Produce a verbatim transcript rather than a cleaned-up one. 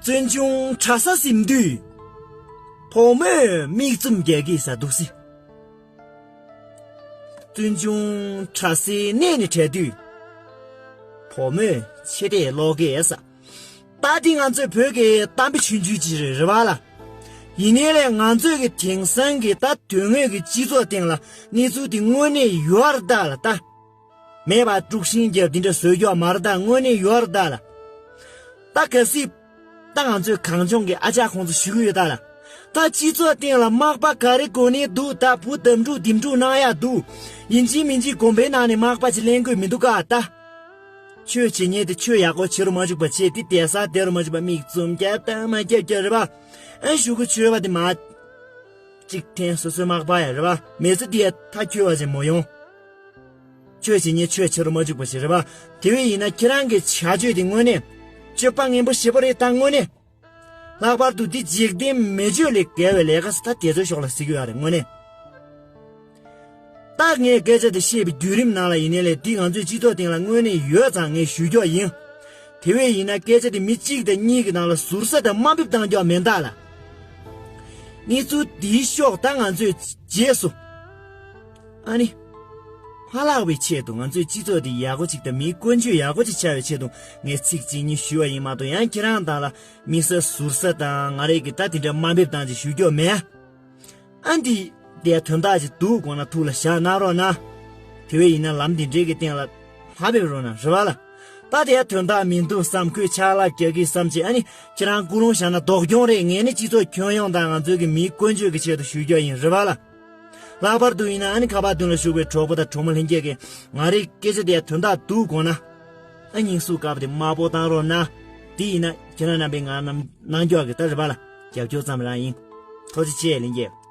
བཙུན་ཆུང་གྲྭ་ས་ཟིན་དུས། བུ་མོས་མིག་བཙུམ་རྒྱག་གི་ཟ་འདུག་སེ། བཙུན་ཆུང་གྲྭ་སའི་གནས་ནས་བྲལ་དུས། བུ་མོས་ཆེ་གྲས་ཀློག་གི་ཟ། ད་འདི་ང་ཚོའི་བོད་ཀྱི་གཏམ་དཔེ་ཆུང་ཆུང་ཅིག་རེད། རེད་པ་ལ། ཡིན་ནའི་ལས་ང་ཚོས་ཀྱི་དེང་སང་གི་ད་དོན་དངོས་ཀྱི་སྤྱི་ཚོགས་སྟེང་ལ་གནས་ཚུལ་དེ་དངོས་གནས་ཡོད་རེད་ད་ལ་ད། མེད་པ་དཀྲུག་ཤིང་རྒྱབ་འདི་འདྲ་བཟོས་རྒྱུ་མ་རེད་ད། དངོས་གནས་ཡོད་རེད་ད་ལ། ད་གལ་སྲིད། ད་ང་ཚོའི་གངས་ལྗོངས་ཀྱི་ཨ་ཅག་ཁོང་ཚོ་ཞུ་གི་ཡོད་ད་ལ། ད་སྤྱི་ཚོགས་སྟེང་ལ་མག་པ་ག་རེ་དགོས་ནས་འདུག་ད་བུ་དམ་ཕྲུག་དིམ་ཕྲུག་གནང་ཡ་འདུག་ཡིན་གཅིག་མིན་གཅིག་དགོན་པའི་ནང་ནས་མག་པ་ཅིག་ལེན་དགོས་མི་འདུག་ག་ད། ཆོས་བྱེད་མཁན་དེ་ཆོས་ཡག་པོ་བྱེད་རུ་མ་བཅུག་པ་བྱས་དེ་བསྡད་ས་བསྡད་རུ་མ་བཅུག་པ་མིག་བཙུམ་རྒྱབ་དང་མ་རྒྱབ་རྒྱབ་རེད་པ། ཨ་ཞུ་གི་ཆོས་པ་དེ་མ། གཅིག་འཐེན་སོ་སོའི་མག་པ་ཡ་རེད་པ། མི་ཚེ་འདི་ཡ་མཐའ་འཁྱོལ་བ་ཅན་མོ་ཡོང་། ཆོས་བྱེད་མཁན་ཆོས་བྱེད་རུ་མ་བཅུག་པ་ཞིག་རེད་པ། དེ་བས་ཡིན་ན་ཁྱེད་རང་གི་བྱ་སྤྱོད་དེ་དངོས་གནས་སྤྱོད་པ་ངན་པོ་ཞེ་པོ་རེད་ད། དངོས་གནས། ལྷག་པར་དུ་འདི་འཇིག་རྟེན་མི་ཆོས་ལས་བརྒལ་བའི་ལས་ཀ་ད་དེ་ཚོའི་ཕྱོགས་ལ་ཟེར་གྱི་ཡོད་རེད་དངོས་གནས། ད་ངས་སྐད་ཆ་དེ་བཤད་པའི་བརྒྱུད་རིམ་ནང་ལ་ཡིན་ནའི་ལས་འདི་ང་ཚོའི་སྤྱི་ཚོགས་སྟེང་ལ་དངོས་གནས་ཡོད་ཙང་ངས་ཞུ་རྒྱུ་ཡིན། དེ་བས་ཡིན་ན་སྐད་ཆ་དེ་མི་གཅིག་དང་གཉིས་ཀྱི་ནང་ལ་ཟུར་ཟ་དང་དམའ་འབེབས་བཏང་རྒྱུ་མིན་ད་ལ། གནས་ཚུལ་འདིའི་ཕྱོགས་ད་ང་ཚོས་རྗེས་སུ། ཨ་ནི། མ་བརླག་པའི་ཆེད་དུ་ང་ཚོའི་སྤྱི་ཚོགས་འདི་ཡག་པོ་ཅིག་དང་མིའི་ཀུན་སྤྱོད་ཡག་པོ་ཅིག་ཆགས་པའི་ཆེད་དུ་ངས་ཚིག་གཅིག་གཉིས་ཞུས་པ་ཡིན་མ་གཏོགས་ཡང་ཁྱེད་རང་དང་ལ་མི་ཟ་ཟུར་ཟ་དང་ང་རེ་གི་ད་དེ་འདྲ་དམའ་འབེབས་བཏང་ཅིག་ཞུ་རྒྱུ་མེད། ཨ་འདི། དེ་དོན་དག་ཅིག་འདུག་དགོངས་ན་ཐུགས་ལ་བཞག་གནང་རོགས་གནང་། དེ་བས་ཡིན་ན་ལམ་འདི་འདྲའི་གི་སྟེང་ལ་མ་ཕེབས་རོགས་གནང་རེད་པ་ལ། ད་དེ་དོན་དག་མི་འདུག་བསམ་ཁོས་ཕྱག་ལག་རྒྱག་གི་བསམ་བྱས་ཨ་ནི་ཁྱེད་རང་ཀུན་སློང་བཞག་ན་སྡུག་གྱོང་རེད། ངས་ནི་སྤྱི་ཚོགས་ཁྱོན་ཡོངས་དང་ང་ཚོའི་གི་མིའི་ཀུན་སྤྱོད་ཀྱི་ཆེད་དུ་ཞུ་རྒྱུ་ཡིན་རེད་པ་ལ། ལྷག་པར་དུ་ཡིན་ན་ཨ་ནི་ཁ་པར་མདུན་ལ་བཞུགས་པའི་གྲོགས་པོ་དང་གྲོགས་མོ་ལྷན་རྒྱས་ཀྱིས་ང་རའི་སྐད་ཆ་དེ་དོན་དག་འདུག་དགོངས་ན། ཨ་སྙིང་སུག་དཀར་པོ་དེ་དམར་པོ་བཏང་རོགས་གནང་། དེ་ཡིན་ན་ཁྱེད་རང་རྣམ་པས་ང་རྣམས་གནང་རྒྱུ་གི་ད་རེད་པ་ལ་རྒྱབ་སྐྱོར་ཙམ་རང་ཡིན། ཐུགས་རྗེ་ཆེ་ལྷན་རྒྱས།